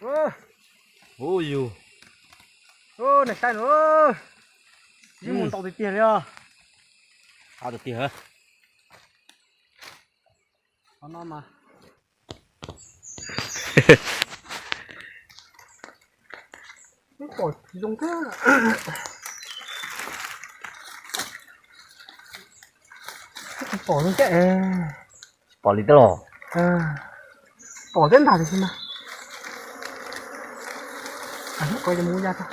Ub yus, nej saib no, ib mus ntau tiag tiag li os. Qab tiag tiag. Qhov no mas pom zoo thiab. Pom zoo thiab. Pom li teb los. Pom thiab ntag tiam sis mas ko mus ya tso.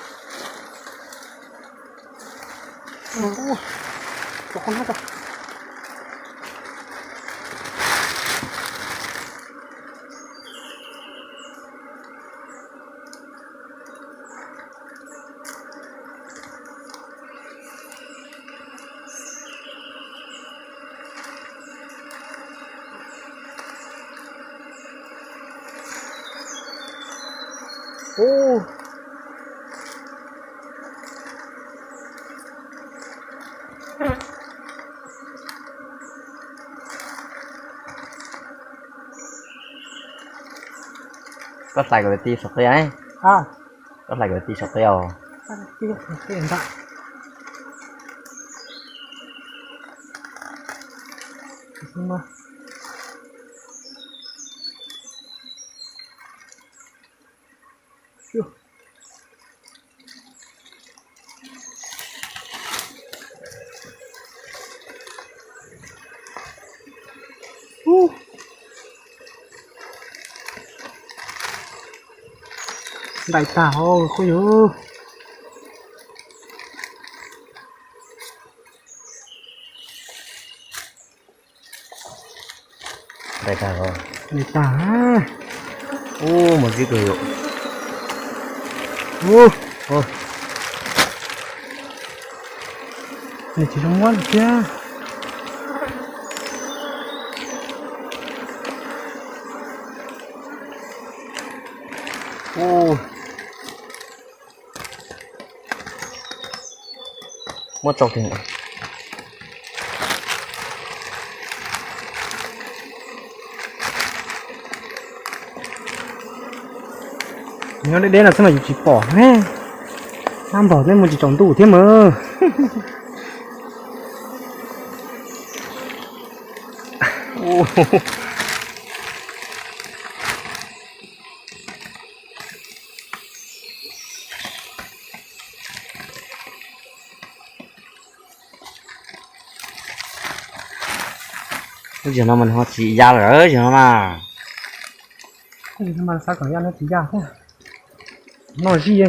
Koj hlais kom ti saum qia, koj hlais kom ti saum qia os. Ntais tag os kuj yog. Ntais tag os. Ntais tag. Ub, muaj zib kawg yom. Ub, nws tsis zoo muab li thiab. Ub. Muab tsau tiag. Nyob deb deb no xwb mas yus tsis pom ne. Nab npog nej mus tsis tsaus ntuj thiab mas. Lub zog no mas ho tsis ya lawm zog no mas. Xav kom ya no tsis ya thiab. Noj zij.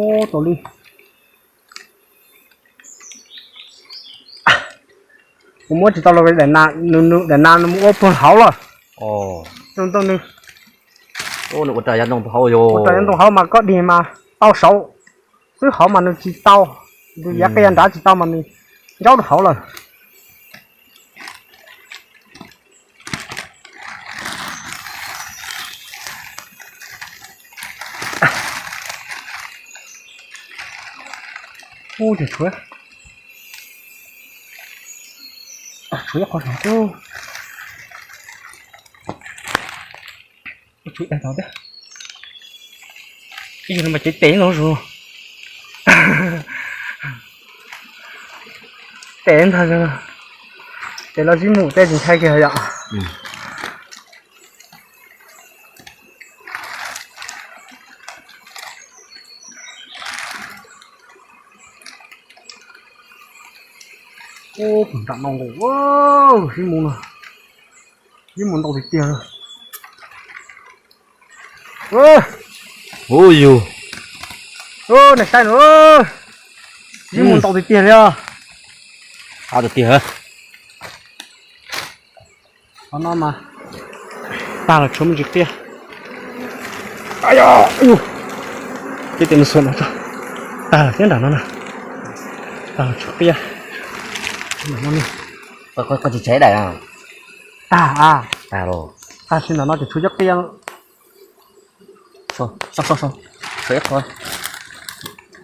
Ub, tau li. Kuv muab tsis tau los daim nas nws mus ua puag hauv lawm. Ntoo nws ua rau yav ntoo hauv mas koj dig mas tau saud xwb, hauv mas nws tsis tau. Nws yav qia nrad tsis tau mas nws ntsaub rau hauv lawm. Ub, tshuav, tshuav ib qho, tshuav ib qho thiab. Ib yam no mas cev tes no zus. Tes ntag, tes los zib mus tej tsis ntshai kiag yom. Ub, nram no nkaus, zib mus no, zib mus ntau tiag tiag. Ub yus, nej saib no, zib mus ntau tiag tiag li os. Qab tiag tiag. Qhov no mas tag los tshuav me ntsis qia. Tib tes me xuas no tso. Tag lawm thiab nram no na. Tag los tshuav qia. Koj tsis tshev daim. Tag a. Tag los. Tag sim nram no ces tshuav cov qia. Tshuav ib qho.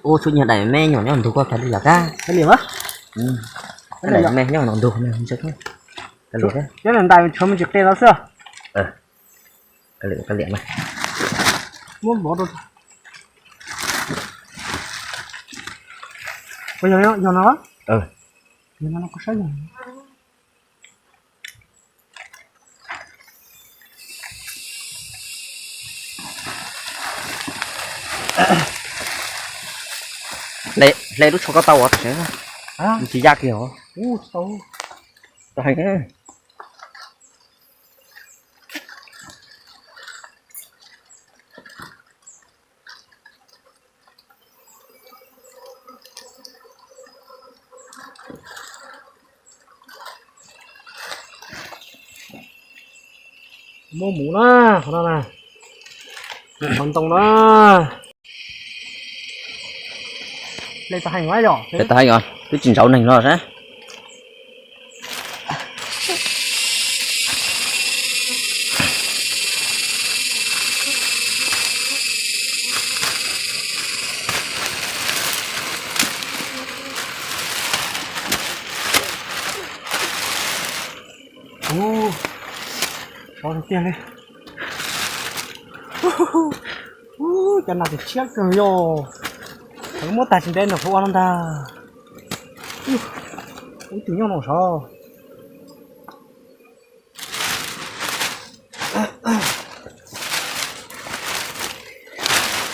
Ub, tshuav nyuag daim me nyuam nyob ntug koj, kav liam kab. Kav liam. Daim me nyob ntug. Cov ntais tshuav me ntsis qia no xwb. Qe liam, qe liam na. Muab npov rau. Yog no, yog no, yog no koj saib yog. Hle lub tsho koj tau os, tam sim no tsis yaj kiag os. Tau heev. Muab mus na, qhov no na, qhov ntoo na. Hle tau heev os, twb tsis ntsaum neeg no sab. Ua, sov tiag li. Cov nas tseem tshiab kawg yog. Lawv muab tag tsis ntev ntawm qhov ua no ntag. Ib tug nyob no sov.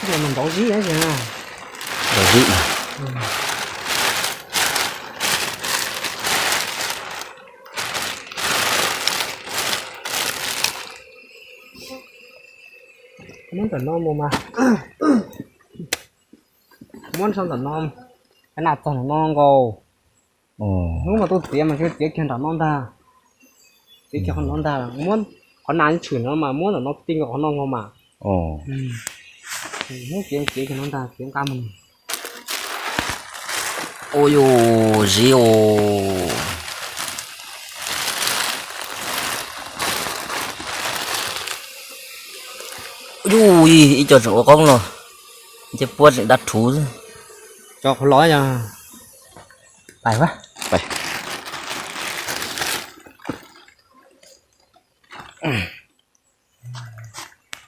Ntaus zib, ntaus zib. Muab ntawm no mus mas, muab sau ntawm no, cov nas txog ntawm no nkaus. Hnub mas tuaj txiav mas txiav kiag nram no ntag. Txiav kiag qhov no ntag, muab qhov nas tshwm no mas muab ntawm no ti nkaus qhov no nkaus mas. Hnub txiav txiav kiag no ntag, txiav nqa mus. Ua yus zib os. Yus ib co tseem ua qoob los, ncej puab tseem dab rhuv xwb. Tso qhov los yog pais, pais.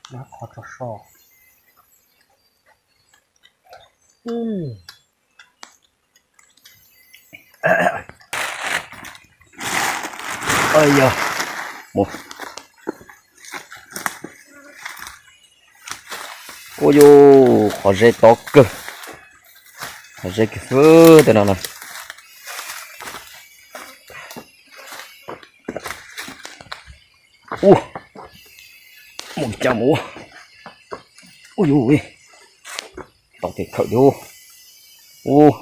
Qhov tso so. Yog, ua yus qhov zeb tob kawg, qhov zeb kawg xwb tej no na. Ua, mus li cas mus. Ua yus, tau tes khawm yus. Ua,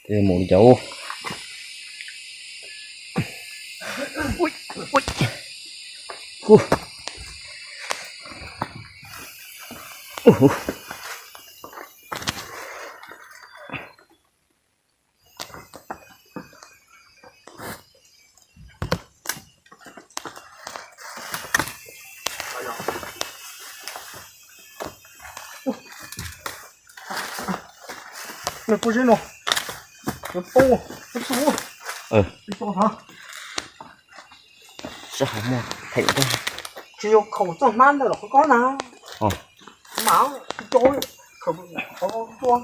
tes mus li cas. Nws pub zeb no, nws pub, pub xub. Sab hauv muag theem. Tsis yog khaum txoj hmab ntawd los qhov ko na. Mas tsis co, khaum qhov ko.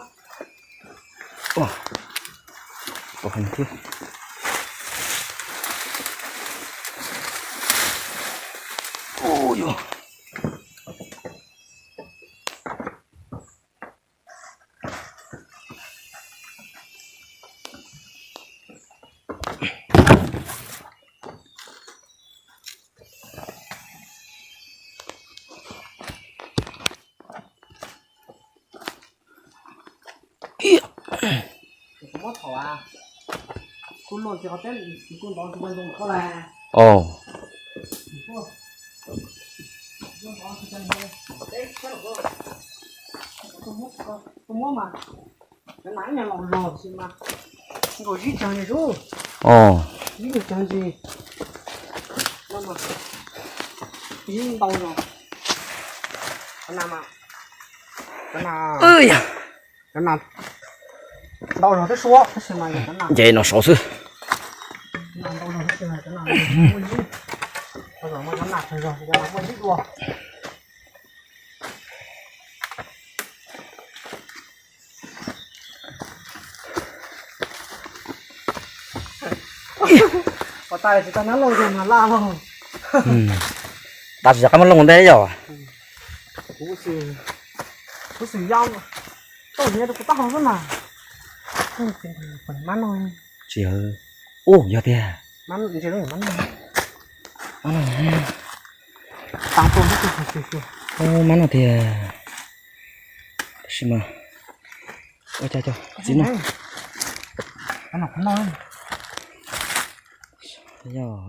Cov nas los zog xwb mas nkaus zib cag li sub. Zib cag li. Zib ntau zog. Cov nas mas, cov nas, cov nas ntau zog twb suab tab sis mas yog cov nas nce no saud xwb. Nas ntau zog tab sis mas cov nas muaj zib. Cov nas Zog zog, cov no muaj ib lub dua. Pov tas tsis tau nab loj zoo mas laj loj. Tas tsis tau qab muab loj ntej yom. Kuv xwm, kuv xwm yau, tau nyiav rau kuv taub hau xwb mas. Mab no. Tsis yog. Ub, yog tiag. Mab no, mab no tiag. Tab sis mas, ua cas cov txiv no, yog,